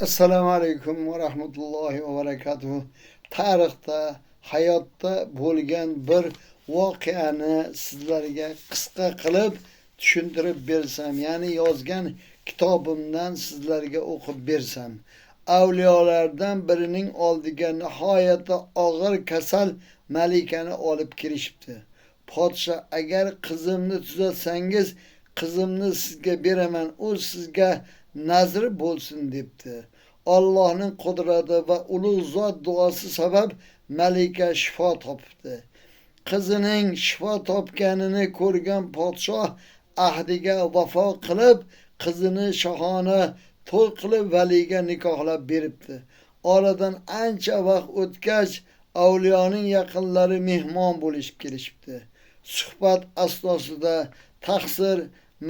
Assalomu alaykum va rahmatullohi va barakatuh. Tarixda, hayotda bo'lgan bir voqeani sizlarga qisqa qilib tushuntirib bersam, ya'ni yozgan kitobimdan sizlarga o'qib bersam. Avliyolardan birining oldiga nihoyatda og'ir kasal malikani olib kelishibdi. Podsho, agar qizimni tuzatsangiz, qizimni sizga beraman, u sizga nazr bo'lsin debdi. Allohning qudrati va ulug' zot duosi sabab malika shifo topibdi. Qizining shifo topganini ko'rgan podshoh ahdiga vafo qilib, qizini shohona to'y qilib valiga nikohlab beribdi. Oradan ancha vaqt o'tgach, avliyoning yaqinlari mehmon bo'lishib kelishibdi. Suhbat asnosida taqsir,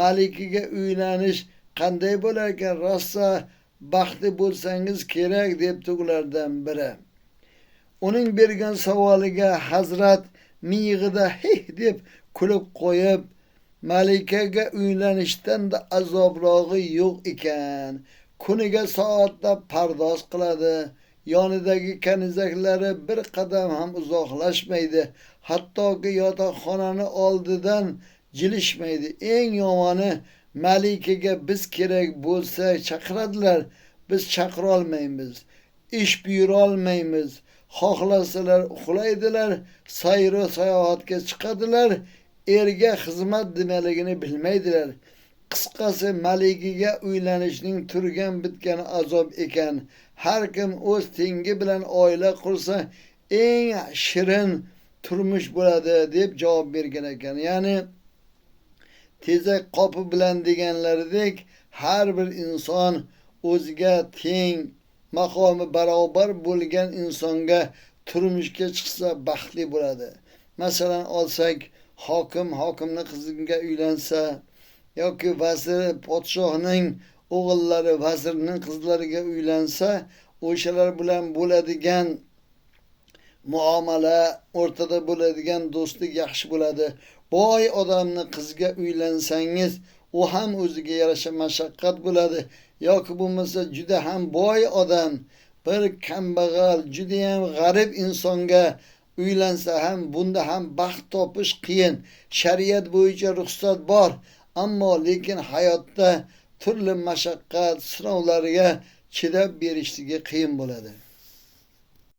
malikaga uylanish qanday bo'larkan, rosa baxtli bo'lsangiz kerak debdi ulardan biri. Uning bergan savoliga hazrat miyig'ida hih deb kulib qo'yib, malikaga uylanishdan-da azobrog'i yo'q ekan. Kuniga soatlab pardoz qiladi. Yonidagi kanizaklari bir qadam ham uzoqlashmaydi. Hattoki yotoqxonani oldidan jilishmaydi. Eng yomoni, malikaga biz kerak bo'lsa chaqiradilar, biz chaqira olmaymiz, ish buyura olmaymiz. Xohlasalar uxlaydilar, sayru sayohatga chiqadilar, erga xizmat nimaligini bilmaydilar. Qisqasi, malikaga uylanishning turgan bitgani azob ekan. Har kim o'z tengi bilan oila qursa, eng shirin turmush bo'ladi deb javob bergan ekan. Ya'ni tezak qopi bilan deganlaridek, har bir inson o'ziga teng, maqomi barobar bo'lgan insonga turmushga chiqsa baxtli bo'ladi. Masalan olsak, hokim hokimning qiziga uylansa yoki vazir podshohning o'g'illari vazirning qizlariga uylansa, o'shalar bilan bo'ladigan muomala, o'rtada bo'ladigan do'stlik yaxshi bo'ladi. Boy odamni qizga uylansangiz, u ham o'ziga yarasha mashaqqat bo'ladi. Yoki bo'lmasa juda ham boy odam bir kambag'al, juda ham g'arib insonga uylansa ham, bunda ham baxt topish qiyin. Shariat bo'yicha ruxsat bor, ammo lekin hayotda turli mashaqqat, sinovlarga chidab berishligi qiyin bo'ladi.